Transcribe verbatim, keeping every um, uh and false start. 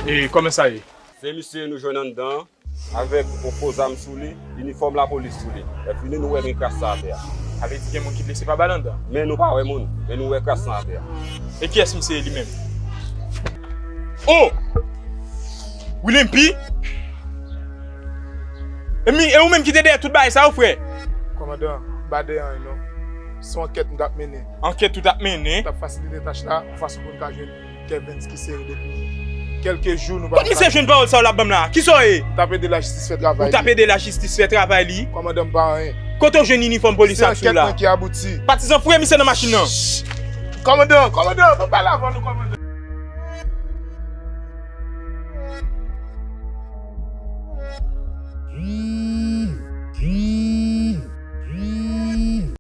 E kòman sa ye? Se misye nou jwenn anndan an, avèk yon fo zam sou li, inifòm lapolis sou li. Lè fini, nou wè gen kras sa atè a. Sa vle di gen moun ki blese pa bal anndan? Men nou pa wè moun, men nou wè kras lan atè a. E kiyès misye ye li menm? Oh! William P? E mi, e ou menm ki te dèyè tout bagay sa yo, frè? Kòmandan, m pa dèyè anyen non. Se yon ankèt m t ap mennen. Ankèt ou t ap mennen? M t ap fasilite tach la, yon fason pou n ka jwenn Kevens ki sere depi kèlke jou nou pa. Kot misye jwenn pawòl sa yo l ap ban m la? Kisa w ye? M t ap ede lajistis fè travay li. Ou t ap ede lajistis fè travay li? Kòmandan, m pa anyen. Kote w jwenn inifòm polis sa sou la? Se ankèt mwen ki abouti. Patizan, foure misye nan machin nan. Kòmandan, kòmandan, m ap pale avè nou, kòmandan.